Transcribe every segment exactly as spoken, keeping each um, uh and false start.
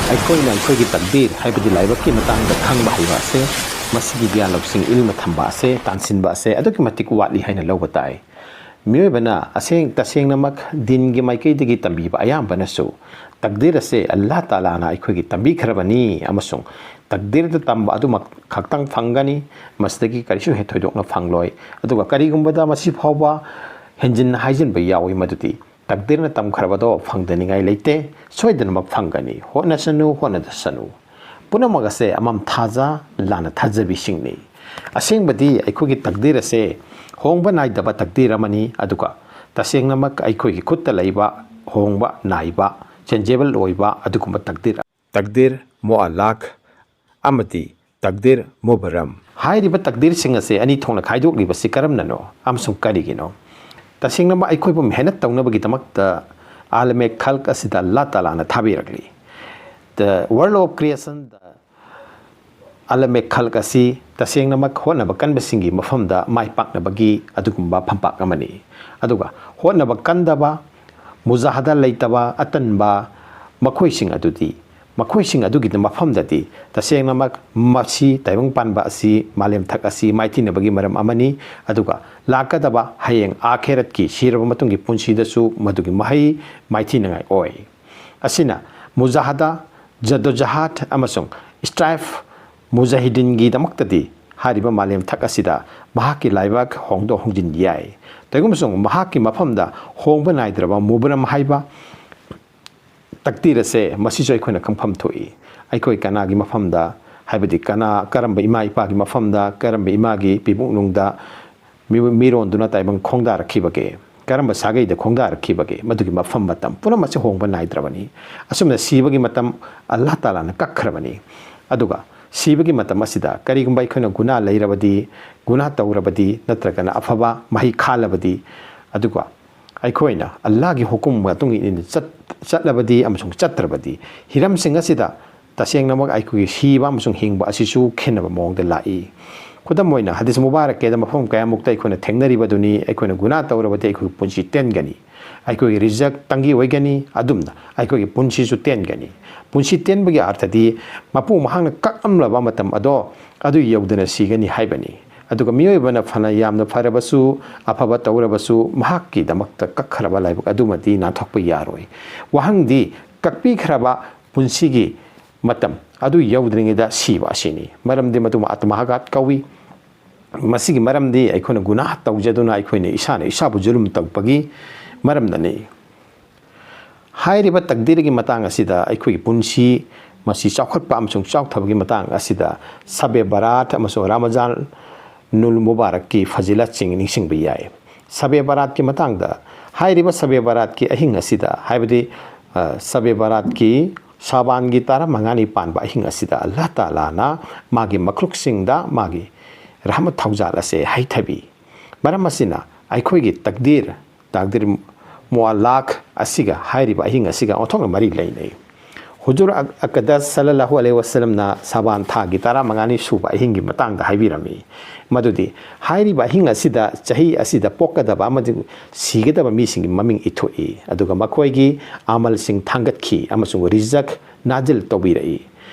ꯑꯩꯈꯣꯏꯅ ꯑꯩꯈꯣꯏꯒꯤ ꯇꯛꯗꯤꯔ, ꯍꯥꯏꯕꯗꯤ ꯂꯥꯏꯕꯛꯀꯤ ꯃꯇꯥꯡꯗ ꯈꯪꯕ ꯍꯩꯕ ꯑꯁꯦ, ꯃꯁꯤꯒꯤ ꯒ꯭ꯌꯥꯟ ꯂꯧꯁꯤꯡ ꯏꯜꯃ ꯊꯝꯕ ꯑꯁꯦ, ꯇꯥꯟꯁꯤꯟꯕ ꯑꯁꯦ ꯑꯗꯨꯛꯀꯤ ꯃꯇꯤꯛ ꯋꯥꯠꯂꯤ ꯍꯥꯏꯅ ꯂꯧꯕ ꯇꯥꯏ꯫ ꯃꯤꯑꯣꯏꯕꯅ ꯑꯁꯦꯡ ꯇꯁꯦꯡꯅꯃꯛ ꯗꯤꯟꯒꯤ ꯃꯥꯏꯀꯩꯗꯒꯤ ꯇꯝꯕꯤꯕ ꯑꯌꯥꯝꯕꯅꯁꯨ ꯇꯛꯗꯤꯔ ꯑꯁꯦ ꯑꯜꯂꯥꯍ ꯇꯥꯂꯥꯅ ꯑꯩꯈꯣꯏꯒꯤ ꯇꯝꯕꯤꯈ꯭ꯔꯕꯅꯤ ꯑꯃꯁꯨꯡ ꯇꯛꯗꯤꯔꯗ ꯇꯝꯕ ꯑꯗꯨꯃꯛ ꯈꯛꯇꯪ ꯐꯪꯒꯅꯤ, ꯃꯁꯤꯗꯒꯤ ꯀꯔꯤꯁꯨ ꯍꯦꯛ ꯊꯣꯏꯗꯣꯛꯅ ꯐꯪꯂꯣꯏ꯫ ꯑꯗꯨꯒ ꯀꯔꯤꯒꯨꯝꯕꯗ ꯃꯁꯤ ꯐꯥꯎꯕ ꯍꯦꯟꯖꯤꯟꯅ ꯍꯥꯏꯖꯤꯟꯕ ꯌꯥꯎꯏ, ꯃꯗꯨꯗꯤ ꯇꯛꯗꯤꯔꯅ ꯇꯝꯈ꯭ꯔꯕꯗꯣ ꯐꯪꯗꯅꯤꯡꯉꯥꯏ ꯂꯩꯇꯦ, ꯁꯣꯏꯗꯅꯃꯛ ꯐꯪꯒꯅꯤ꯫ ꯍꯣꯠꯅꯁꯅꯨ, ꯍꯣꯠꯅꯗꯁꯅꯨ, ꯄꯨꯝꯅꯃꯛ ꯑꯁꯦ ꯑꯃꯝ ꯊꯥꯖ, ꯂꯥꯟꯅ ꯊꯥꯖꯕꯤꯁꯤꯡꯅꯤ꯫ ꯑꯁꯦꯡꯕꯗꯤ ꯑꯩꯈꯣꯏꯒꯤ ꯇꯛꯗꯤꯔ ꯑꯁꯦ ꯍꯣꯡꯕ ꯅꯥꯏꯗꯕ ꯇꯛꯗꯤꯔ ꯑꯃꯅꯤ, ꯑꯗꯨꯒ ꯇꯁꯦꯡꯅꯃꯛ ꯑꯩꯈꯣꯏꯒꯤ ꯈꯨꯠꯇ ꯂꯩꯕ, ꯍꯣꯡꯕ ꯅꯥꯏꯕ, changeable ꯑꯣꯏꯕ ꯑꯗꯨꯒꯨꯝꯕ ꯇꯛꯗꯤꯔ, ꯇꯛꯗꯤꯔ ꯃꯨꯑꯜꯂꯛ ꯑꯃꯗꯤ ꯇꯛꯗꯤꯔ ꯃꯨꯕꯔꯝ꯫ ꯍꯥꯏꯔꯤꯕ ꯇꯛꯗꯤꯔꯁꯤꯡ ꯑꯁꯦ ꯑꯅꯤ ꯊꯣꯛꯅ ꯈꯥꯏꯗꯣꯛꯂꯤꯕꯁꯤ ꯀꯔꯝꯅꯅꯣ ꯑꯃꯁꯨꯡ ꯀꯔꯤꯒꯤꯅꯣ? ꯇꯁꯦꯡꯅꯃꯛ ꯑꯩꯈꯣꯏꯕꯨ ꯃꯦꯍꯅꯠ ꯇꯧꯅꯕꯒꯤꯗꯃꯛꯇ ꯑꯥꯂꯃꯦ ꯈꯜꯛ ꯑꯁꯤꯗ ꯑꯜꯂꯥꯍ ꯇꯥꯂꯥꯅ ꯊꯥꯕꯤꯔꯛꯂꯤ꯫ The World of Creation, the ꯑꯥꯂꯃꯦ ꯈꯜꯛ ꯑꯁꯤ ꯇꯁꯦꯡꯅꯃꯛ ꯍꯣꯠꯅꯕ ꯀꯟꯕꯁꯤꯡꯒꯤ ꯃꯐꯝꯗ ꯃꯥꯏ ꯄꯥꯛꯅꯕꯒꯤ ꯑꯗꯨꯒꯨꯝꯕ ꯐꯝꯄꯥꯛ ꯑꯃꯅꯤ꯫ ꯑꯗꯨꯒ ꯍꯣꯠꯅꯕ ꯀꯟꯗꯕ, ꯃꯨꯖꯥꯍꯗꯥ ꯂꯩꯇꯕ, ꯑꯇꯟꯕ ꯃꯈꯣꯏꯁꯤꯡ ꯑꯗꯨꯗꯤ, ꯃꯈꯣꯏꯁꯤꯡ ꯑꯗꯨꯒꯤ ꯃꯐꯝꯗꯗꯤ ꯇꯁꯦꯡꯅꯃꯛ ꯃꯁꯤ ꯇꯥꯏꯕꯪ ꯄꯥꯟꯕ ꯑꯁꯤ, ꯃꯥꯂꯦꯝꯊꯛ ꯑꯁꯤ ꯃꯥꯏꯊꯤꯅꯕꯒꯤ ꯃꯔꯝ ꯑꯃꯅꯤ꯫ ꯑꯗꯨꯒ ꯂꯥꯛꯀꯗꯕ ꯍꯌꯦꯡ ꯑꯥꯈꯦꯔꯠꯀꯤ ꯁꯤꯔꯕ ꯃꯇꯨꯡꯒꯤ ꯄꯨꯟꯁꯤꯗꯁꯨ ꯃꯗꯨꯒꯤ ꯃꯍꯩ ꯃꯥꯏꯊꯤꯅꯉꯥꯏ ꯑꯣꯏ꯫ ꯑꯁꯤꯅ ꯃꯨꯖꯥꯍꯗꯥ, ꯖꯗꯣꯖꯍꯥꯗ ꯑꯃꯁꯨꯡ strive, ꯃꯨꯖꯥꯍꯤꯗꯤꯟꯒꯤꯗꯃꯛꯇꯗꯤ ꯍꯥꯏꯔꯤꯕ ꯃꯥꯂꯦꯝꯊꯛ ꯑꯁꯤꯗ ꯃꯍꯥꯛꯀꯤ ꯂꯥꯏꯕꯛ ꯍꯣꯡꯗꯣꯛ ꯍꯣꯡꯖꯤꯟ ꯌꯥꯏ꯫ ꯀꯔꯤꯒꯨꯝꯕꯁꯨꯡ ꯃꯍꯥꯛꯀꯤ ꯃꯐꯝꯗ ꯍꯣꯡꯕ ꯅꯥꯏꯗ꯭ꯔꯕ ꯃꯨꯕꯔꯝ ꯍꯥꯏꯕ ꯇꯛꯗꯤꯔ ꯑꯁꯦ, ꯃꯁꯤꯁꯨ ꯑꯩꯈꯣꯏꯅ ꯈꯪꯐꯝ ꯊꯣꯛꯏ꯫ ꯑꯩꯈꯣꯏ ꯀꯅꯥꯒꯤ ꯃꯐꯝꯗ, ꯍꯥꯏꯕꯗꯤ ꯀꯅꯥ, ꯀꯔꯝꯕ ꯏꯃꯥ ꯏꯄꯥꯒꯤ ꯃꯐꯝꯗ, ꯀꯔꯝꯕ ꯏꯃꯥꯒꯤ ꯄꯤꯕꯨꯛꯅꯨꯡꯗ ꯃꯤ-, ꯃꯤꯔꯣꯟꯗꯨꯅ ꯇꯥꯏꯕꯪ ꯈꯣꯡꯗꯥꯔꯛꯈꯤꯕꯒꯦ, ꯀꯔꯝꯕ ꯁꯥꯒꯩꯗ ꯈꯣꯡꯗꯥꯔꯛꯈꯤꯕꯒꯦ, ꯃꯗꯨꯒꯤ ꯃꯐꯝ ꯃꯇꯝ ꯄꯨꯝꯅꯃꯛꯁꯦ ꯍꯣꯡꯕ ꯅꯥꯏꯗ꯭ꯔꯕꯅꯤ꯫ ꯑꯁꯨꯝꯅ ꯁꯤꯕꯒꯤ ꯃꯇꯝ ꯑꯜꯂꯥꯍ ꯇꯥꯂꯥꯅ ꯀꯛꯈ꯭ꯔꯕꯅꯤ꯫ ꯑꯗꯨꯒ ꯁꯤꯕꯒꯤ ꯃꯇꯝ ꯑꯁꯤꯗ ꯀꯔꯤꯒꯨꯝꯕ ꯑꯩꯈꯣꯏꯅ ꯒꯨꯅꯥ ꯂꯩꯔꯕꯗꯤ, ꯒꯨꯅꯥ ꯇꯧꯔꯕꯗꯤ, ꯅꯠꯇ꯭ꯔꯒꯅ ꯑꯐꯕ ꯃꯍꯩ ꯈꯥꯜꯂꯕꯗꯤ, ꯑꯗꯨꯒ ꯑꯩꯈꯣꯏꯅ ꯑꯜꯂꯥꯍꯒꯤ ꯍꯨꯀꯨꯝ ꯃꯇꯨꯡ ꯏꯟꯅ ꯆꯠ-, ꯆꯠꯂꯕꯗꯤ ꯑꯃꯁꯨꯡ ꯆꯠꯇ꯭ꯔꯕꯗꯤ, ꯍꯤꯔꯝꯁꯤꯡ ꯑꯁꯤꯗ ꯇꯁꯦꯡꯅꯃꯛ ꯑꯩꯈꯣꯏꯒꯤ ꯁꯤꯕ ꯑꯃꯁꯨꯡ ꯍꯤꯡꯕ ꯑꯁꯤꯁꯨ ꯈꯦꯠꯅꯕ ꯃꯑꯣꯡꯗ ꯂꯥꯛꯏ꯫ ꯈꯨꯗꯝ ꯑꯣꯏꯅ, ꯍꯗꯤꯁ ꯃꯨꯕꯥꯔꯛꯀꯦꯗ ꯃꯐꯝ ꯀꯌꯥꯃꯨꯛꯇ ꯑꯩꯈꯣꯏꯅ ꯊꯦꯡꯅꯔꯤꯕꯗꯨꯅꯤ, ꯑꯩꯈꯣꯏꯅ ꯒꯨꯅꯥ ꯇꯧꯔꯕꯗꯤ ꯑꯩꯈꯣꯏꯒꯤ ꯄꯨꯟꯁꯤ ꯇꯦꯟꯒꯅꯤ꯫ ꯑꯩꯈꯣꯏꯒꯤ ꯔꯤꯖꯛ ꯇꯪꯒꯤ ꯑꯣꯏꯒꯅꯤ꯫ ꯑꯗꯨꯝꯅ ꯑꯩꯈꯣꯏꯒꯤ ꯄꯨꯟꯁꯤꯁꯨ ꯇꯦꯟꯒꯅꯤ꯫ ꯄꯨꯟꯁꯤ ꯇꯦꯟꯕꯒꯤ ꯑꯔꯊꯗꯤ ꯃꯄꯨ ꯃꯍꯥꯛꯅ ꯀꯛꯂꯝꯂꯕ ꯃꯇꯝ ꯑꯗꯣ ꯑꯗꯨ ꯌꯧꯗꯅ ꯁꯤꯒꯅꯤ ꯍꯥꯏꯕꯅꯤ꯫ ꯑꯗꯨꯒ ꯃꯤꯑꯣꯏꯕꯅ ꯐꯅ ꯌꯥꯝꯅ ꯐꯔꯕꯁꯨ, ꯑꯐꯕ ꯇꯧꯔꯕꯁꯨ, ꯃꯍꯥꯛꯀꯤꯗꯃꯛꯇ ꯀꯛꯈ꯭ꯔꯕ ꯂꯥꯏꯕꯛ ꯑꯗꯨꯃꯗꯤ ꯅꯥꯟꯊꯣꯛꯄ ꯌꯥꯔꯣꯏ꯫ ꯋꯥꯍꯪꯗꯤ, ꯀꯛꯄꯤꯈ꯭ꯔꯕ ꯄꯨꯟꯁꯤꯒꯤ ꯃꯇꯝ ꯑꯗꯨ ꯌꯧꯗ꯭ꯔꯤꯉꯩꯗ ꯁꯤꯕ ꯑꯁꯤꯅꯤ꯫ ꯃꯔꯝꯗꯤ ꯃꯗꯨ ꯑꯥꯇꯃꯥꯍꯥꯒꯥꯠ ꯀꯧꯏ꯫ ꯃꯁꯤꯒꯤ ꯃꯔꯝꯗꯤ ꯑꯩꯈꯣꯏꯅ ꯒꯨꯅꯥꯍ ꯇꯧꯖꯗꯨꯅ ꯑꯩꯈꯣꯏꯅ ꯏꯁꯥꯅ ꯏꯁꯥꯕꯨ ꯖꯨꯂꯨꯝ ꯇꯧꯕꯒꯤ ꯃꯔꯝꯅꯅꯤ꯫ ꯍꯥꯏꯔꯤꯕ ꯇꯛꯗꯤꯔꯒꯤ ꯃꯇꯥꯡ ꯑꯁꯤꯗ ꯑꯩꯈꯣꯏꯒꯤ ꯄꯨꯟꯁꯤ, ꯃꯁꯤ ꯆꯥꯎꯈꯠꯄ ꯑꯃꯁꯨꯡ ꯆꯥꯎꯊꯕꯒꯤ ꯃꯇꯥꯡ ꯑꯁꯤꯗ ꯁꯕꯦ ꯕꯔꯥꯠ ꯑꯃꯁꯨꯡ ꯔꯥꯃꯖꯥꯟ ꯅꯨꯜ ꯃꯨꯕꯥꯔꯛꯀꯤ ꯐꯖꯤꯂꯠꯁꯤꯡ ꯅꯤꯡꯁꯤꯡꯕ ꯌꯥꯏ꯫ ꯁꯕꯦ ꯕꯔꯥꯠꯀꯤ ꯃꯇꯥꯡꯗ, ꯍꯥꯏꯔꯤꯕ ꯁꯕꯦ ꯕꯔꯥꯠꯀꯤ ꯑꯍꯤꯡ ꯑꯁꯤꯗ, ꯍꯥꯏꯕꯗꯤ, ꯑ, ꯁꯕꯦ ꯕꯔꯥꯠꯀꯤ ꯁꯥꯕꯥꯟꯒꯤ ꯇꯔꯥꯃꯉꯥꯅꯤ ꯄꯥꯟꯕ ꯑꯍꯤꯡ ꯑꯁꯤꯗ ꯑꯜꯂꯥꯍ ꯇꯥꯂꯥꯅ ꯃꯥꯒꯤ ꯃꯈ꯭ꯂꯨꯛꯁꯤꯡꯗ ꯃꯥꯒꯤ ꯔꯍꯃꯠ ꯊꯧꯖꯥꯜ ꯑꯁꯦ ꯍꯩꯊꯕꯤ꯫ ꯃꯔꯝ ꯑꯁꯤꯅ ꯑꯩꯈꯣꯏꯒꯤ ꯇꯛꯗꯤꯔ, ꯇꯥꯛꯗꯤꯔ ꯃꯨꯑꯜꯂꯥꯛ ꯑꯁꯤꯒ ꯍꯥꯏꯔꯤꯕ ꯑꯍꯤꯡ ꯑꯁꯤꯒ ꯑꯣꯟꯊꯣꯛꯅ ꯃꯔꯤ ꯂꯩꯅꯩ꯫ ꯍꯨꯖꯨꯔ ꯑꯛ-, ꯑꯀꯗꯁ ꯁꯜꯂꯜꯂꯥꯍꯨ ꯑꯂꯩꯍꯤ ꯋꯁꯜꯂꯝꯅ ꯁꯥꯕꯥꯟ ꯊꯥꯒꯤ ꯇꯔꯥꯃꯉꯥꯅꯤ ꯁꯨꯕ ꯑꯍꯤꯡꯒꯤ ꯃꯇꯥꯡꯗ ꯍꯥꯏꯕꯤꯔꯝꯃꯤ꯫ ꯃꯗꯨꯗꯤ ꯍꯥꯏꯔꯤꯕ ꯑꯍꯤꯡ ꯑꯁꯤꯗ ꯆꯍꯤ ꯑꯁꯤꯗ ꯄꯣꯛꯀꯗꯕ ꯑꯃꯗꯤ ꯁꯤꯒꯗꯕ ꯃꯤꯁꯤꯡꯒꯤ ꯃꯃꯤꯡ ꯏꯊꯣꯛꯏ, ꯑꯗꯨꯒ ꯃꯈꯣꯏꯒꯤ ꯑꯃꯜꯁꯤꯡ ꯊꯥꯡꯒꯠꯈꯤ ꯑꯃꯁꯨꯡ ꯔꯤꯖꯛ ꯅꯥꯖꯤꯜ ꯇꯧꯕꯤꯔꯛꯏ꯫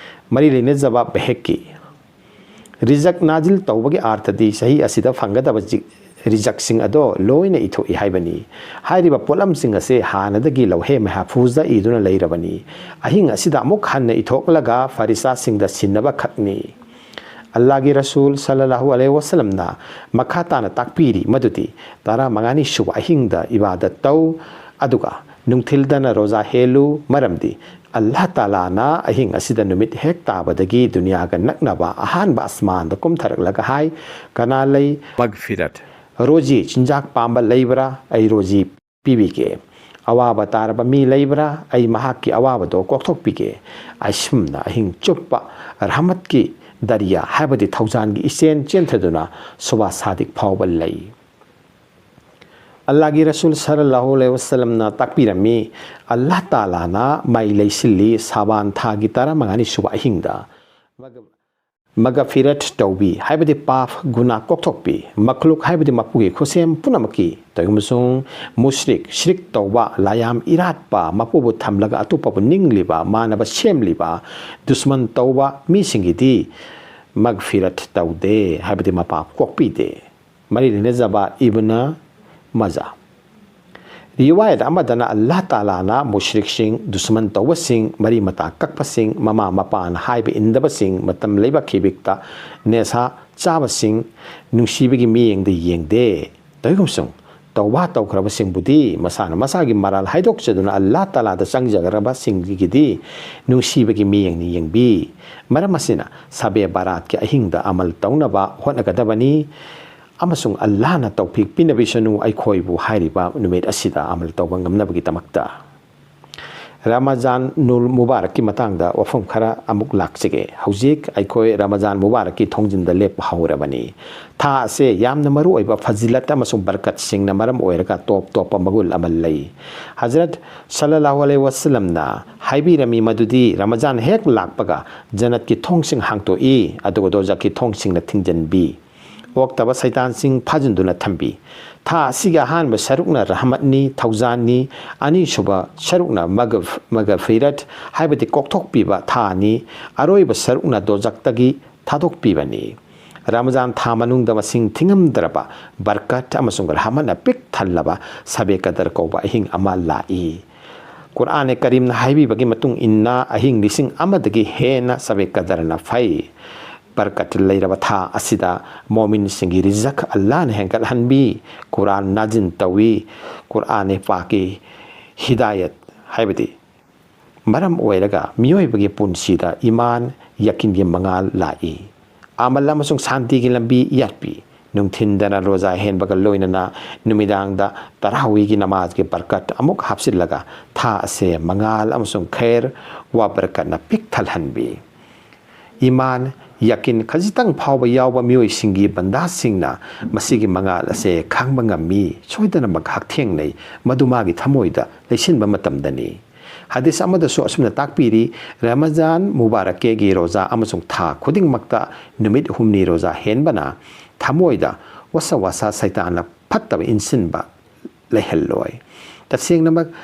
ꯃꯔꯤ ꯂꯩꯅꯖꯕ ꯕꯦꯍꯦꯛꯀꯤ ꯔꯤꯖꯛ ꯅꯥꯖꯤꯜ ꯇꯧꯕꯒꯤ ꯑꯥꯔꯊꯗꯤ ꯆꯍꯤ ꯑꯁꯤꯗ ꯐꯪꯒꯗꯕ ꯖꯤ-, ꯔꯤꯖꯛꯁꯤꯡ ꯑꯗꯣ ꯂꯣꯏꯅ ꯏꯊꯣꯛꯏ ꯍꯥꯏꯕꯅꯤ꯫ ꯍꯥꯏꯔꯤꯕ ꯄꯣꯠꯂꯝꯁꯤꯡ ꯑꯁꯦ ꯍꯥꯟꯅꯗꯒꯤ ꯂꯧꯍꯦ ꯃꯍꯐꯨꯖꯇ ꯏꯗꯨꯅ ꯂꯩꯔꯕꯅꯤ꯫ ꯑꯍꯤꯡ ꯑꯁꯤꯗ ꯑꯃꯨꯛ ꯍꯟꯅ ꯏꯊꯣꯛꯂꯒ ꯐꯔꯤꯁꯥꯁꯤꯡꯗ ꯁꯤꯟꯅꯕ ꯈꯛꯅꯤ꯫ ꯑꯜꯂꯥꯍꯒꯤ ꯔꯁꯨꯜ ꯁꯜꯂꯜꯂꯥꯍꯨ ꯑꯂꯩꯍꯤ ꯋꯁꯜꯂꯝꯅ ꯃꯈꯥ ꯇꯥꯅ ꯇꯥꯛꯄꯤꯔꯤ ꯃꯗꯨꯗꯤ ꯇꯔꯥꯃꯉꯥꯅꯤ ꯁꯨꯕ ꯑꯍꯤꯡꯗ ꯏꯕꯥꯗꯠ ꯇꯧ, ꯑꯗꯨꯒ ꯅꯨꯡꯊꯤꯜꯗꯅ ꯔꯣꯖꯥ ꯍꯦꯜꯂꯨ, ꯃꯔꯝꯗꯤ ꯑꯜꯂꯥꯍ ꯇꯥꯂꯥꯅ ꯑꯍꯤꯡ ꯑꯁꯤꯗ ꯅꯨꯃꯤꯠ ꯍꯦꯛ ꯇꯥꯕꯗꯒꯤ ꯗꯨꯅꯤꯌꯥꯒ ꯅꯛꯅꯕ ꯑꯍꯥꯟꯕ ꯑꯁꯃꯥꯟꯗ ꯀꯨꯝꯊꯔꯛꯂꯒ ꯍꯥꯏ, "ꯀꯅꯥ ꯂꯩ? ꯃꯒꯐꯤꯔꯠ, ꯔꯣꯖꯤ, ꯆꯤꯟꯖꯥꯛ ꯄꯥꯝꯕ ꯂꯩꯕ꯭ꯔꯥ? ꯑꯩ ꯔꯣꯖꯤ ꯄꯤꯕꯤꯒꯦ꯫ ꯑꯋꯥꯕ ꯇꯥꯔꯕ ꯃꯤ ꯂꯩꯕ꯭ꯔꯥ? ꯑꯩ ꯃꯍꯥꯛꯀꯤ ꯑꯋꯥꯕꯗꯣ ꯀꯣꯛꯊꯣꯛꯄꯤꯒꯦ꯫" ꯑꯁꯨꯝꯅ ꯑꯍꯤꯡ ꯆꯨꯞꯄ ꯔꯍꯃꯠꯀꯤ ꯗꯔꯤꯌꯥ, ꯍꯥꯏꯕꯗꯤ ꯊꯧꯖꯥꯟꯒꯤ ꯏꯆꯦꯟ ꯆꯦꯟꯊꯗꯨꯅ ꯁꯨꯕꯥ ꯁꯥꯗꯤꯛ ꯐꯥꯎꯕ ꯂꯩ꯫ ꯑꯜꯂꯥꯍꯒꯤ ꯔꯁꯨꯜ ꯁꯜꯂꯜꯂꯥꯍꯨ ꯑꯂꯩꯍꯤ ꯋꯁꯜꯂꯝꯅ ꯇꯥꯛꯄꯤꯔꯝꯃꯤ, ꯑꯜꯂꯥꯍ ꯇꯥꯂꯥꯅ ꯃꯩ ꯂꯩꯁꯤꯜꯂꯤ ꯁꯥꯕꯥꯟ ꯊꯥꯒꯤ ꯇꯔꯥꯃꯉꯥꯅꯤ ꯁꯨꯕ ꯑꯍꯤꯡꯗ꯫ ꯃꯒꯐꯤꯔꯠ ꯇꯧꯕꯤ ꯍꯥꯏꯕꯗꯤ ꯄꯥꯞ ꯒꯨꯅꯥ ꯀꯣꯛꯊꯣꯛꯄꯤ, ꯃꯈꯂꯨꯛ ꯍꯥꯏꯕꯗꯤ ꯃꯄꯨꯒꯤ ꯈꯨꯠꯁꯦꯝ ꯄꯨꯝꯅꯃꯛꯀꯤ, ꯇꯧꯏꯒꯨꯝꯕꯁꯨꯡ ꯃꯨꯁ꯭ꯔꯤꯛ, ꯁꯤꯔꯤꯛ ꯇꯧꯕ, ꯂꯥꯏꯌꯥꯝ ꯏꯔꯥꯠꯄ, ꯃꯄꯨꯕꯨ ꯊꯝꯂꯒ ꯑꯇꯣꯞꯄꯕꯨ ꯅꯤꯡꯂꯤꯕ, ꯃꯥꯟꯅꯕ ꯁꯦꯝꯂꯤꯕ, ꯗꯨꯁꯃꯟ ꯇꯧꯕ ꯃꯤꯁꯤꯡꯒꯤꯗꯤ ꯃꯒꯐꯤꯔꯠ ꯇꯧꯗꯦ ꯍꯥꯏꯕꯗꯤ ꯃꯄꯥꯞ ꯀꯣꯛꯄꯤꯗꯦ꯫ ꯃꯔꯤ ꯂꯩꯅꯖꯕ ꯏꯕꯅ ꯃꯖꯥ꯫ ꯔꯤꯋꯥꯌꯠ ꯑꯃꯗꯅ ꯑꯜꯂꯥꯍ ꯇꯥꯂꯥꯅ ꯃꯨꯁ꯭ꯔꯤꯛꯁꯤꯡ, ꯗꯨꯁꯃꯟ ꯇꯧꯕꯁꯤꯡ, ꯃꯔꯤ ꯃꯇꯥ ꯀꯛꯄꯁꯤꯡ, ꯃꯃꯥ ꯃꯄꯥꯅ ꯍꯥꯏꯕ ꯏꯟꯗꯕꯁꯤꯡ, ꯃꯇꯝ ꯂꯩꯕ ꯈꯤꯕꯤꯛꯇ ꯅꯦꯁꯥ ꯆꯥꯕꯁꯤꯡ, ꯅꯨꯡꯁꯤꯕꯒꯤ ꯃꯤꯠꯌꯦꯡꯗ ꯌꯦꯡꯗꯦ꯫ ꯇꯧꯏꯒꯨꯝꯁꯨꯡ ꯇꯧꯕꯥ ꯇꯧꯈ꯭ꯔꯕꯁꯤꯡꯕꯨꯗꯤ ꯃꯁꯥꯅ ꯃꯁꯥꯒꯤ ꯃꯔꯥꯜ ꯍꯥꯏꯗꯣꯛꯆꯗꯨꯅ ꯑꯜꯂꯥꯍ ꯇꯥꯂꯥꯗ ꯆꯪꯖꯈ꯭ꯔꯕꯁꯤꯡꯒꯤꯗꯤ ꯅꯨꯡꯁꯤꯕꯒꯤ ꯃꯤꯠꯌꯦꯡꯅ ꯌꯦꯡꯕꯤ꯫ ꯃꯔꯝ ꯑꯁꯤꯅ ꯁꯕꯦ ꯕꯔꯥꯠꯀꯤ ꯑꯍꯤꯡꯗ ꯑꯃꯜ ꯇꯧꯅꯕ ꯍꯣꯠꯅꯒꯗꯕꯅꯤ꯫ ꯑꯃꯁꯨꯡ ꯑꯜꯂꯥꯍꯅ ꯇꯧꯐꯤꯛ ꯄꯤꯅꯕꯤꯁꯅꯨ ꯑꯩꯈꯣꯏꯕꯨ ꯍꯥꯏꯔꯤꯕ ꯅꯨꯃꯤꯠ ꯑꯁꯤꯗ ꯑꯃꯜ ꯇꯧꯕ ꯉꯝꯅꯕꯒꯤꯗꯃꯛꯇ꯫ ꯔꯃꯖꯥꯟ ꯅꯨꯜ ꯃꯨꯕꯥꯔꯛꯀꯤ ꯃꯇꯥꯡꯗ ꯋꯥꯐꯝ ꯈꯔ ꯑꯃꯨꯛ ꯂꯥꯛꯆꯒꯦ꯫ ꯍꯧꯖꯤꯛ ꯑꯩꯈꯣꯏ ꯔꯃꯖꯥꯟ ꯃꯨꯕꯥꯔꯛꯀꯤ ꯊꯣꯡꯖꯤꯟꯗ ꯂꯦꯞꯄ ꯍꯧꯔꯕꯅꯤ꯫ ꯊꯥ ꯑꯁꯦ ꯌꯥꯝꯅ ꯃꯔꯨ ꯑꯣꯏꯕ ꯐꯖꯤꯂꯠ ꯑꯃꯁꯨꯡ ꯕꯔꯀꯠꯁꯤꯡꯅ ꯃꯔꯝ ꯑꯣꯏꯔꯒ ꯇꯣꯞ ꯇꯣꯞꯄ ꯃꯒꯨꯟ ꯑꯃ ꯂꯩ꯫ ꯍꯖꯔꯠ ꯁꯜꯂꯜꯂꯥꯍꯨ ꯑꯂꯩꯍꯤ ꯋꯁꯜꯂꯝꯅ ꯍꯥꯏꯕꯤꯔꯝꯃꯤ ꯃꯗꯨꯗꯤ ꯔꯃꯖꯥꯟ ꯍꯦꯛ ꯂꯥꯛꯄꯒ ꯖꯟꯅꯠꯀꯤ ꯊꯣꯡꯁꯤꯡ ꯍꯥꯡꯇꯣꯛꯏ, ꯑꯗꯨꯒ ꯗꯣꯖꯈꯀꯤ ꯊꯣꯡꯁꯤꯡꯅ ꯊꯤꯡꯖꯤꯟꯕꯤ꯫ ꯑꯣꯛꯇꯕ ꯁꯩꯇꯥꯟꯁꯤꯡ ꯐꯥꯖꯤꯟꯗꯨꯅ ꯊꯝꯕꯤ꯫ ꯊꯥ ꯑꯁꯤꯒꯤ ꯑꯍꯥꯟꯕ ꯁꯔꯨꯛꯅ ꯔꯍꯃꯠꯅꯤ, ꯊꯧꯖꯥꯟꯅꯤ, ꯑꯅꯤꯁꯨꯕ ꯁꯔꯨꯛꯅ ꯃꯒꯐ-, ꯃꯒꯐꯤꯔꯠ ꯍꯥꯏꯕꯗꯤ ꯀꯣꯛꯊꯣꯛꯄꯤꯕ ꯊꯥꯅꯤ, ꯑꯔꯣꯏꯕ ꯁꯔꯨꯛꯅ ꯗꯣꯖꯛꯇꯒꯤ ꯊꯥꯗꯣꯛꯄꯤꯕꯅꯤ꯫ ꯔꯃꯖꯥꯟ ꯊꯥ ꯃꯅꯨꯡꯗ ꯃꯁꯤꯡ ꯊꯤꯉꯝꯗ꯭ꯔꯕ ꯕꯔꯀꯠ ꯑꯃꯁꯨꯡ ꯔꯍꯃꯠꯅ ꯄꯤꯛ ꯊꯜꯂꯕ ꯁꯕꯦ ꯀꯗꯔ ꯀꯧꯕ ꯑꯍꯤꯡ ꯑꯃ ꯂꯥꯛꯏ꯫ ꯀꯨꯔꯥꯟ ꯀꯔꯤꯝꯅ ꯍꯥꯏꯕꯤꯕꯒꯤ ꯃꯇꯨꯡ ꯏꯟꯅ ꯑꯍꯤꯡ ꯂꯤꯁꯤꯡ ꯑꯃꯗꯒꯤ ꯍꯦꯟꯅ ꯁꯕꯦ ꯀꯗꯔꯅ ꯐꯩ꯫ ꯕꯔꯀꯠ ꯂꯩꯔꯕ ꯊꯥ ꯑꯁꯤꯗ ꯃꯣꯃꯤꯟꯁꯤꯡꯒꯤ ꯔꯤꯖꯛ ꯑꯜꯂꯥꯍꯅ ꯍꯦꯟꯒꯠꯍꯟꯕꯤ꯫ ꯀꯨꯔꯥꯟ ꯅꯥꯖꯤꯟ ꯇꯧꯏ꯫ ꯀꯨꯔꯥꯟ ꯄꯥꯛꯀꯤ ꯍꯤꯗꯥꯌꯠ ꯍꯥꯏꯕꯗꯤ ꯃꯔꯝ ꯑꯣꯏꯔꯒ ꯃꯤꯑꯣꯏꯕꯒꯤ ꯄꯨꯟꯁꯤꯗ ꯏꯃꯥꯟ, ꯌꯥꯀꯤꯟꯒꯤ ꯃꯉꯥꯜ ꯂꯥꯛꯏ꯫ ꯑꯃꯜ ꯑꯃꯁꯨꯡ ꯁꯥꯟꯇꯤꯒꯤ ꯂꯝꯕꯤ ꯌꯥꯠꯄꯤ꯫ ꯅꯨꯡꯊꯤꯟꯗꯅ ꯔꯣꯖꯥ ꯍꯦꯟꯕꯒ ꯂꯣꯏꯅꯅ ꯅꯨꯃꯤꯗꯥꯡꯗ ꯇꯔꯥꯋꯤꯒꯤ ꯅꯃꯥꯖꯒꯤ ꯕꯔꯀꯠ ꯑꯃꯨꯛ ꯍꯥꯞꯆꯤꯜꯂꯒ ꯊꯥ ꯑꯁꯦ ꯃꯉꯥꯜ ꯑꯃꯁꯨꯡ ꯈꯩꯔ ꯋꯥ ꯕꯔꯀꯠꯅ ꯄꯤꯛ ꯊꯜꯍꯟꯕꯤ꯫ ꯏꯃꯥꯟ, ꯌꯥꯀꯤꯟ ꯈꯖꯤꯛꯇꯪ ꯐꯥꯎꯕ ꯌꯥꯎꯕ ꯃꯤꯑꯣꯏꯁꯤꯡꯒꯤ ꯕꯟꯗꯥꯁꯤꯡꯅ ꯃꯁꯤꯒꯤ ꯃꯉꯥꯜ ꯑꯁꯦ ꯈꯪꯕ ꯉꯝꯃꯤ, ꯁꯣꯏꯗꯅꯃꯛ ꯍꯛꯊꯦꯡꯅꯩ, ꯃꯗꯨ ꯃꯥꯒꯤ ꯊꯃꯣꯏꯗ ꯂꯩꯁꯤꯟꯕ ꯃꯇꯝꯗꯅꯤ꯫ ꯍꯗꯤꯁ ꯑꯃꯗꯁꯨ ꯑꯁꯨꯝꯅ ꯇꯥꯛꯄꯤꯔꯤ, ꯔꯃꯖꯥꯟ ꯃꯨꯕꯥꯔꯛꯀꯦꯒꯤ ꯔꯣꯖꯥ ꯑꯃꯁꯨꯡ ꯊꯥ ꯈꯨꯗꯤꯡꯃꯛꯇ ꯅꯨꯃꯤꯠ ꯍꯨꯝꯅꯤ ꯔꯣꯖꯥ ꯍꯦꯟꯕꯅ ꯊꯃꯣꯏꯗ ꯋꯥꯁ ꯋꯥꯁ, ꯁꯩꯇꯥꯟꯅ ꯐꯠꯇꯕ ꯏꯟꯁꯤꯟꯕ ꯂꯩꯍꯜꯂꯣꯏ꯫ ꯇꯁꯦꯡꯅꯃꯛ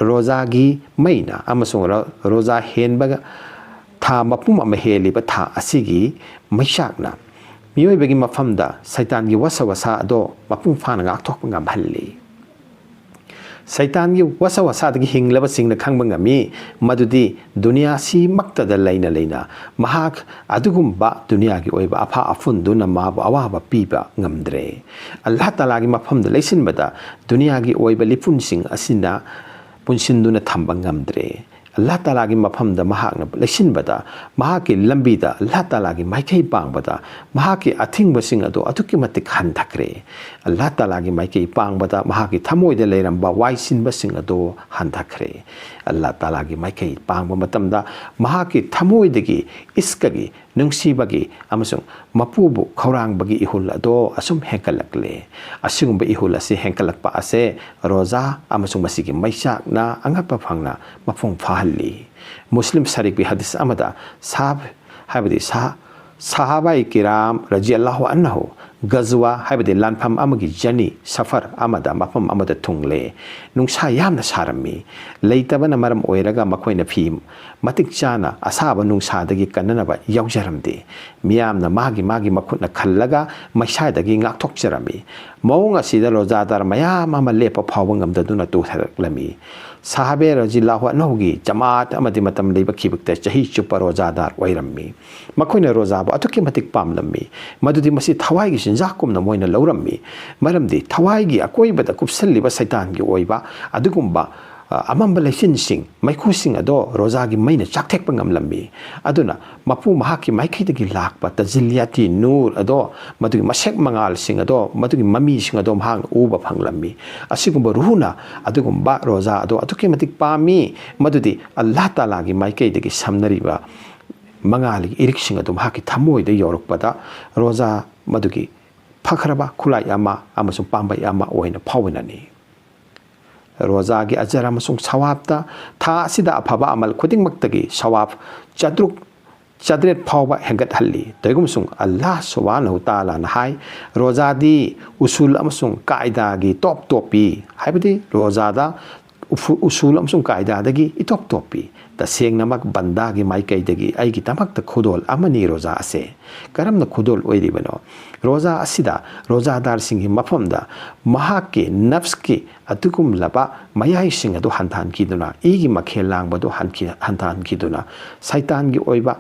ꯔꯣꯖꯥꯒꯤ ꯃꯩꯅ ꯑꯃꯁꯨꯡ ꯔꯣ-, ꯔꯣꯖꯥ ꯍꯦꯟꯕ ꯊꯥ ꯃꯄꯨꯝ ꯑꯃ ꯍꯦꯜꯂꯤꯕ ꯊꯥ ꯑꯁꯤꯒꯤ ꯃꯩꯆꯥꯛꯅ ꯃꯤꯑꯣꯏꯕꯒꯤ ꯃꯐꯝꯗ ꯁꯩꯇꯥꯟꯒꯤ ꯋꯥꯁ ꯋꯥꯁ ꯑꯗꯣ ꯃꯄꯨꯡ ꯐꯥꯅ ꯉꯥꯛꯊꯣꯛꯄ ꯉꯝꯍꯜꯂꯤ꯫ ꯁꯩꯇꯥꯟꯒꯤ ꯋꯥꯁ ꯋꯥꯁꯗꯒꯤ ꯍꯤꯡꯂꯕꯁꯤꯡꯅ ꯈꯪꯕ ꯉꯝꯃꯤ ꯃꯗꯨꯗꯤ ꯗꯨꯅꯤꯌꯥꯁꯤꯃꯛꯇꯗ ꯂꯩꯅ ꯂꯩꯅ ꯃꯍꯥꯛ ꯑꯗꯨꯒꯨꯝꯕ ꯗꯨꯅꯤꯌꯥꯒꯤ ꯑꯣꯏꯕ ꯑꯐ ꯑꯐꯨꯟꯗꯨꯅ ꯃꯥꯕꯨ ꯑꯋꯥꯕ ꯄꯤꯕ ꯉꯝꯗ꯭ꯔꯦ꯫ ꯑꯜꯂꯥꯍ ꯇꯥꯂꯥꯒꯤ ꯃꯐꯝꯗ ꯂꯩꯁꯤꯟꯕꯗ ꯗꯨꯅꯤꯌꯥꯒꯤ ꯑꯣꯏꯕ ꯂꯤꯄꯨꯟꯁꯤꯡ ꯑꯁꯤꯅ ꯄꯨꯟꯁꯤꯟꯗꯨꯅ ꯊꯝꯕ ꯉꯝꯗ꯭ꯔꯦ꯫ ꯑꯜꯂꯥꯍ ꯇꯥꯂꯥꯒꯤ ꯃꯐꯝꯗ ꯃꯍꯥꯛꯅ ꯂꯩꯁꯤꯟꯕꯗ, ꯃꯍꯥꯛꯀꯤ ꯂꯝꯕꯤꯗ ꯑꯜꯂꯥꯍ ꯇꯥꯂꯥꯒꯤ ꯃꯥꯏꯀꯩ ꯄꯥꯡꯕꯗ ꯃꯍꯥꯛꯀꯤ ꯑꯊꯤꯡꯕꯁꯤꯡ ꯑꯗꯨ ꯑꯗꯨꯛꯀꯤ ꯃꯇꯤꯛ ꯍꯟꯊꯈ꯭ꯔꯦ꯫ ꯑꯜꯂꯥꯍ ꯇꯥꯂꯥꯒꯤ ꯃꯥꯏꯀꯩ ꯄꯥꯡꯕꯗ ꯃꯍꯥꯛꯀꯤ ꯊꯃꯣꯏꯗ ꯂꯩꯔꯝꯕ ꯋꯥꯏꯁꯤꯟꯕꯁꯤꯡ ꯑꯗꯨ ꯍꯟꯊꯈ꯭ꯔꯦ꯫ ꯑꯜꯂꯥꯍ ꯇꯥꯂꯥꯒꯤ ꯃꯥꯏꯀꯩ ꯄꯥꯡꯕ ꯃꯇꯝꯗ ꯃꯍꯥꯛꯀꯤ ꯊꯃꯣꯏꯗꯒꯤ ꯏꯁꯀꯒꯤ, ꯅꯨꯡꯁꯤꯕꯒꯤ ꯑꯃꯁꯨꯡ ꯃꯄꯨꯕꯨ ꯈꯧꯔꯥꯡꯕꯒꯤ ꯏꯍꯨꯜ ꯑꯗꯣ ꯑꯁꯨꯝ ꯍꯦꯟꯒꯠꯂꯛꯂꯦ꯫ ꯑꯁꯤꯒꯨꯝꯕ ꯏꯍꯨꯜ ꯑꯁꯤ ꯍꯦꯟꯒꯠꯂꯛꯄ ꯑꯁꯦ ꯔꯣꯖꯥ ꯑꯃꯁꯨꯡ ꯃꯁꯤꯒꯤ ꯃꯩꯆꯥꯛꯅ ꯑꯉꯛꯄ ꯐꯪꯅ ꯃꯄꯨꯡ ꯐꯥꯍꯜꯂꯤ꯫ ꯃꯨꯁꯂꯤꯝ ꯁꯔꯤꯐꯀꯤ ꯍꯗꯤꯁ ꯑꯃꯗ ꯁꯥꯍꯕ, ꯍꯥꯏꯕꯗꯤ ꯁꯥ-, ꯁꯥꯍꯥꯕꯥꯏ ꯀꯤꯔꯥꯝ ꯔꯖꯤꯌꯜꯂꯥꯍꯨ ꯑꯟꯍꯨ ꯒꯖꯋꯥ, ꯍꯥꯏꯕꯗꯤ ꯂꯥꯟꯐꯝ ꯑꯃꯒꯤ ꯖꯔꯅꯤ, ꯁꯐꯔ ꯑꯃꯗ ꯃꯐꯝ ꯑꯃꯗ ꯊꯨꯡꯂꯦ꯫ ꯅꯨꯡꯁꯥ ꯌꯥꯝꯅ ꯁꯥꯔꯝꯃꯤ꯫ ꯂꯩꯇꯕꯅ ꯃꯔꯝ ꯑꯣꯏꯔꯒ ꯃꯈꯣꯏꯅ ꯐꯤ ꯃꯇꯤꯛ ꯆꯥꯅ ꯑꯁꯥꯕ ꯅꯨꯡꯁꯥꯗꯒꯤ ꯀꯟꯅꯅꯕ ꯌꯥꯎꯖꯔꯝꯗꯦ꯫ ꯃꯤꯌꯥꯝꯅ ꯃꯥꯒꯤ ꯃꯥꯒꯤ ꯃꯈꯨꯠꯅ ꯈꯜꯂꯒ ꯃꯩꯁꯥꯗꯒꯤ ꯉꯥꯛꯊꯣꯛꯆꯔꯝꯃꯤ꯫ ꯃꯑꯣꯡ ꯑꯁꯤꯗ ꯔꯣꯖꯥꯗꯥꯔ ꯃꯌꯥꯝ ꯑꯃ ꯂꯦꯞꯄ ꯐꯥꯎꯕ ꯉꯝꯗꯗꯨꯅ ꯇꯣꯊꯔꯛꯂꯝꯃꯤ꯫ ꯁꯥꯍꯥꯕꯦ ꯔꯖꯤꯜꯂꯥꯍꯨ ꯑꯟꯍꯨꯒꯤ ꯖꯃꯥꯠ ꯑꯃꯗꯤ ꯃꯇꯝ ꯂꯩꯕ ꯈꯤꯕꯛꯇ ꯆꯍꯤ ꯆꯨꯞꯄ ꯔꯣꯖꯥꯗꯥꯔ ꯑꯣꯏꯔꯝꯃꯤ꯫ ꯃꯈꯣꯏꯅ ꯔꯣꯖꯥꯕꯨ ꯑꯗꯨꯛꯀꯤ ꯃꯇꯤꯛ ꯄꯥꯝꯂꯝꯃꯤ, ꯃꯗꯨꯗꯤ ꯃꯁꯤ ꯊꯋꯥꯏꯒꯤ ꯆꯤꯟꯖꯥꯛꯀꯨꯝꯅ ꯃꯣꯏꯅ ꯂꯧꯔꯝꯃꯤ꯫ ꯃꯔꯝꯗꯤ ꯊꯋꯥꯏꯒꯤ ꯑꯀꯣꯏꯕꯗ ꯀꯨꯞꯁꯜꯂꯤꯕ ꯁꯩꯇꯥꯟꯒꯤ ꯑꯣꯏꯕ ꯑꯗꯨꯒꯨꯝꯕ, ꯑ, ꯑꯃꯝꯕ ꯂꯩꯆꯤꯟꯁꯤꯡ, ꯃꯩꯈꯨꯁꯤꯡ ꯑꯗꯣ ꯔꯣꯖꯥꯒꯤ ꯃꯩꯅ ꯆꯥꯛꯊꯦꯛꯄ ꯉꯝꯂꯝꯃꯤ꯫ ꯑꯗꯨꯅ ꯃꯄꯨ ꯃꯍꯥꯛꯀꯤ ꯃꯥꯏꯀꯩꯗꯒꯤ ꯂꯥꯛꯄ ꯇꯖꯤꯜꯂꯤꯌꯥꯇꯤ ꯅꯨꯔ ꯑꯗꯣ, ꯃꯗꯨꯒꯤ ꯃꯁꯦꯛ ꯃꯉꯥꯜꯁꯤꯡ ꯑꯗꯣ, ꯃꯗꯨꯒꯤ ꯃꯃꯤꯁꯤꯡ ꯑꯗꯣ ꯃꯍꯥꯛꯅ ꯎꯕ ꯐꯪꯂꯝꯃꯤ꯫ ꯑꯁꯤꯒꯨꯝꯕ ꯔꯨꯍꯨꯅ ꯑꯗꯨꯒꯨꯝꯕ ꯔꯣꯖꯥ ꯑꯗꯣ ꯑꯗꯨꯛꯀꯤ ꯃꯇꯤꯛ ꯄꯥꯝꯃꯤ, ꯃꯗꯨꯗꯤ ꯑꯜꯂꯥꯍ ꯇꯥꯂꯥꯒꯤ ꯃꯥꯏꯀꯩꯗꯒꯤ ꯁꯝꯅꯔꯤꯕ ꯃꯉꯥꯜꯒꯤ ꯏꯔꯤꯛꯁꯤꯡ ꯑꯗꯨ ꯃꯍꯥꯛꯀꯤ ꯊꯃꯣꯏꯗ ꯌꯧꯔꯛꯄꯗ ꯔꯣꯖꯥ ꯃꯗꯨꯒꯤ ꯐꯈ꯭ꯔꯕ ꯈꯨꯠꯂꯥꯏ ꯑꯃ ꯑꯃꯁꯨꯡ ꯄꯥꯝꯕꯩ ꯑꯃ ꯑꯣꯏꯅ ꯐꯥꯎꯅꯅꯤ꯫ ꯔꯣꯖꯥꯒꯤ ꯑꯖꯔ ꯑꯃꯁꯨꯡ ꯁꯋꯥꯕꯇ ꯊꯥ ꯑꯁꯤꯗ ꯑꯐꯕ ꯑꯃꯜ ꯈꯨꯗꯤꯡꯃꯛꯇꯒꯤ ꯁꯋꯥꯕ ꯆꯥꯇ꯭ꯔꯨꯛ ꯆꯥꯇ꯭ꯔꯦꯠ ꯐꯥꯎꯕ ꯍꯦꯟꯒꯠꯍꯜꯂꯤ꯫ ꯇꯧꯏꯒꯨꯝꯕꯁꯨꯡ ꯑꯜꯂꯥꯍ ꯁꯨꯕꯍꯥꯅꯍꯨ ꯇꯥꯂꯥꯅ ꯍꯥꯏ, ꯔꯣꯖꯥꯗꯤ ꯎꯁꯨꯜ ꯑꯃꯁꯨꯡ ꯀꯥꯏꯗꯥꯒꯤ ꯇꯣꯞ ꯇꯣꯞꯄꯤ, ꯍꯥꯏꯕꯗꯤ ꯔꯣꯖꯥꯗ ꯎꯐꯨ-, ꯎꯁꯨꯜ ꯑꯃꯁꯨꯡ ꯀꯥꯏꯗꯥꯗꯒꯤ ꯏꯇꯣꯞ ꯇꯣꯞꯄꯤ꯫ ꯇꯁꯦꯡꯅꯃꯛ ꯕꯟꯗꯥꯒꯤ ꯃꯥꯏꯀꯩꯗꯒꯤ ꯑꯩꯒꯤꯗꯃꯛꯇ ꯈꯨꯗꯣꯜ ꯑꯃꯅꯤ ꯔꯣꯖꯥ ꯑꯁꯦ꯫ ꯀꯔꯝꯅ ꯈꯨꯗꯣꯜ ꯑꯣꯏꯔꯤꯕꯅꯣ? ꯔꯣꯖꯥ ꯑꯁꯤꯗ ꯔꯣꯖꯥꯗꯥꯔꯁꯤꯡꯒꯤ ꯃꯐꯝꯗ ꯃꯍꯥꯛꯀꯤ ꯅꯐꯁꯀꯤ ꯑꯗꯨꯒꯨꯝꯂꯕ ꯃꯌꯥꯏꯁꯤꯡ ꯑꯗꯨ ꯍꯟꯊꯍꯟꯈꯤꯗꯨꯅ, ꯏꯒꯤ ꯃꯈꯦꯜ ꯂꯥꯡꯕꯗꯨ ꯍꯟꯈꯤ-, ꯍꯟꯊꯍꯟꯈꯤꯗꯨꯅ, ꯁꯩꯇꯥꯟꯒꯤ ꯑꯣꯏꯕ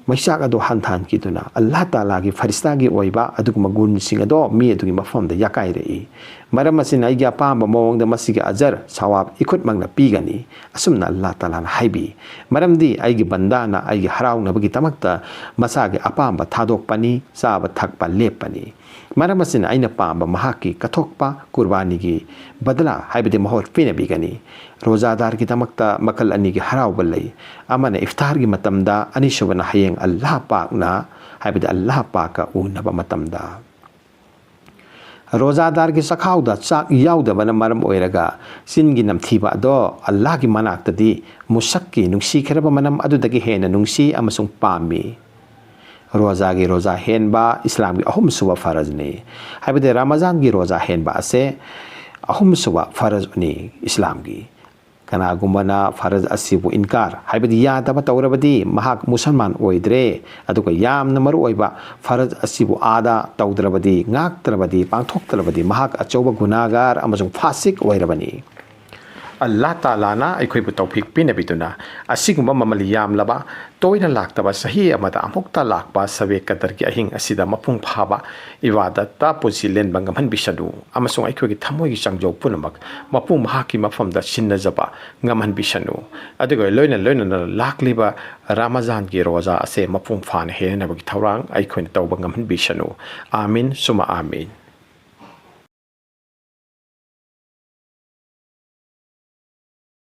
ꯃꯩꯆꯥꯛ ꯑꯗꯨ ꯍꯟꯊꯍꯟꯈꯤꯗꯨꯅ, ꯑꯜꯂꯥꯍ ꯇꯥꯂꯥꯒꯤ ꯐꯔꯤꯁꯇꯥꯒꯤ ꯑꯣꯏꯕ ꯑꯗꯨꯒꯨꯝꯕ ꯒꯨꯟꯁꯤꯡ ꯑꯗꯣ ꯃꯤ ꯑꯗꯨꯒꯤ ꯃꯐꯝꯗ ꯌꯥꯀꯥꯏꯔꯛꯏ꯫ ꯃꯔꯝ ꯑꯁꯤꯅ ꯑꯩꯒꯤ ꯑꯄꯥꯝꯕ ꯃꯑꯣꯡꯗ ꯃꯁꯤꯒꯤ ꯑꯖꯔ, ꯁꯋꯥꯕ, ꯏꯈꯨꯠꯃꯛꯅ ꯄꯤꯒꯅꯤ꯫ ꯑꯁꯨꯝꯅ ꯑꯜꯂꯥꯍ ꯇꯥꯂꯥꯅ ꯍꯥꯏꯕꯤ꯫ ꯃꯔꯝꯗꯤ ꯑꯩꯒꯤ ꯕꯟꯗꯥꯅ ꯑꯩꯒꯤ ꯍꯔꯥꯎꯅꯕꯒꯤꯗꯃꯛꯇ ꯃꯁꯥꯒꯤ ꯑꯄꯥꯝꯕ ꯊꯥꯗꯣꯛꯄꯅꯤ, ꯆꯥꯕ ꯊꯛꯄ ꯂꯦꯞꯄꯅꯤ꯫ ꯃꯔꯝ ꯑꯁꯤꯅ ꯑꯩꯅ ꯄꯥꯝꯕ ꯃꯍꯥꯛꯀꯤ ꯀꯠꯊꯣꯛꯄ ꯀꯨꯔꯕꯥꯅꯤꯒꯤ ꯕꯗꯂꯥ, ꯍꯥꯏꯕꯗꯤ ꯃꯍꯨꯠ ꯄꯤꯅꯕꯤꯒꯅꯤ꯫ ꯔꯣꯖꯥꯗꯥꯔꯒꯤꯗꯃꯛꯇ ꯃꯈꯜ ꯑꯅꯤꯒꯤ ꯍꯔꯥꯎꯕ ꯂꯩ꯫ ꯑꯃꯅ ꯏꯐꯇꯥꯔꯒꯤ ꯃꯇꯝꯗ, ꯑꯅꯤꯁꯨꯕꯅ ꯍꯌꯦꯡ ꯑꯜꯂꯥꯍ ꯄꯥꯛꯅ, ꯍꯥꯏꯕꯗꯤ ꯑꯜꯂꯥꯍ ꯄꯥꯛꯀ ꯎꯅꯕ ꯃꯇꯝꯗ꯫ ꯔꯣꯖꯥꯗꯥꯔꯒꯤ ꯆꯈꯥꯎꯗ ꯆꯥꯛ ꯌꯥꯎꯗꯕꯅ ꯃꯔꯝ ꯑꯣꯏꯔꯒ ꯆꯤꯟꯒꯤ ꯅꯝꯊꯤꯕ ꯑꯗꯣ ꯑꯜꯂꯥꯍꯒꯤ ꯃꯅꯥꯛꯇꯗꯤ ꯃꯨꯁꯛꯀꯤ ꯅꯨꯡꯁꯤꯈ꯭ꯔꯕ ꯃꯅꯝ ꯑꯗꯨꯗꯒꯤ ꯍꯦꯟꯅ ꯅꯨꯡꯁꯤ ꯑꯃꯁꯨꯡ ꯄꯥꯝꯃꯤ꯫ ꯔꯣꯖꯥꯒꯤ ꯔꯣꯖꯥ ꯍꯦꯟꯕ ꯏꯁꯂꯥꯝꯒꯤ ꯑꯍꯨꯝꯁꯨꯕ ꯐꯔꯖꯅꯤ꯫ ꯍꯥꯏꯕꯗꯤ ꯔꯃꯖꯥꯟꯒꯤ ꯔꯣꯖꯥ ꯍꯦꯟꯕ ꯑꯁꯦ ꯑꯍꯨꯝꯁꯨꯕ ꯐꯔꯖꯅꯤ ꯏꯁꯂꯥꯝꯒꯤ꯫ ꯀꯅꯥꯒꯨꯝꯕꯅ ꯐꯔꯖ ꯑꯁꯤꯕꯨ ꯏꯟꯀꯥꯔ, ꯍꯥꯏꯕꯗꯤ ꯌꯥꯗꯕ ꯇꯧꯔꯕꯗꯤ ꯃꯍꯥꯛ ꯃꯨꯁꯜꯃꯥꯟ ꯑꯣꯏꯗ꯭ꯔꯦ꯫ ꯑꯗꯨꯒ ꯌꯥꯝꯅ ꯃꯔꯨ ꯑꯣꯏꯕ, ꯐꯔꯖ ꯑꯁꯤꯕꯨ ꯑꯥꯗ ꯇꯧꯗ꯭ꯔꯕꯗꯤ, ꯉꯥꯛꯇ꯭ꯔꯕꯗꯤ, ꯄꯥꯡꯊꯣꯛꯇ꯭ꯔꯕꯗꯤ ꯃꯍꯥꯛ ꯑꯆꯧꯕ ꯒꯨꯅꯥꯒꯥꯔ ꯑꯃꯁꯨꯡ ꯐꯥꯁꯤꯛ ꯑꯣꯏꯔꯕꯅꯤ꯫ ꯑꯜꯂꯥꯍ ꯇꯥꯂꯥꯅ ꯑꯩꯈꯣꯏꯕꯨ ꯇꯧꯐꯤꯛ ꯄꯤꯅꯕꯤꯗꯨꯅ ꯑꯁꯤꯒꯨꯝꯕ ꯃꯃꯜ ꯌꯥꯝꯂꯕ, ꯇꯣꯏꯅ ꯂꯥꯛꯇꯕ, ꯆꯍꯤ ꯑꯃꯗ ꯑꯃꯨꯛꯇ ꯂꯥꯛꯄ ꯁꯕꯦ ꯀꯗꯔꯒꯤ ꯑꯍꯤꯡ ꯑꯁꯤꯗ ꯃꯄꯨꯡ ꯐꯥꯕ ꯏꯕꯥꯗꯠꯇ ꯄꯨꯟꯁꯤ ꯂꯦꯟꯕ ꯉꯝꯍꯟꯕꯤꯁꯅꯨ, ꯑꯃꯁꯨꯡ ꯑꯩꯈꯣꯏꯒꯤ ꯊꯃꯣꯏꯒꯤ ꯆꯥꯡꯖꯧ ꯄꯨꯝꯅꯃꯛ ꯃꯄꯨ ꯃꯍꯥꯛꯀꯤ ꯃꯐꯝꯗ ꯁꯤꯟꯅꯖꯕ ꯉꯝꯍꯟꯕꯤꯁꯅꯨ꯫ ꯑꯗꯨꯒ ꯂꯣꯏꯅ ꯂꯣꯏꯅꯅ ꯂꯥꯛꯂꯤꯕ ꯔꯃꯖꯥꯟꯒꯤ ꯔꯣꯖꯥ ꯑꯁꯦ ꯃꯄꯨꯡ ꯐꯥꯅ ꯍꯦꯟꯅꯕꯒꯤ ꯊꯧꯔꯥꯡ ꯑꯩꯈꯣꯏꯅ ꯇꯧꯕ ꯉꯝꯍꯟꯕꯤꯁꯅꯨ꯫ ꯑꯥꯃꯤꯟ ꯁꯨꯃ ꯑꯥꯃꯤꯟ꯫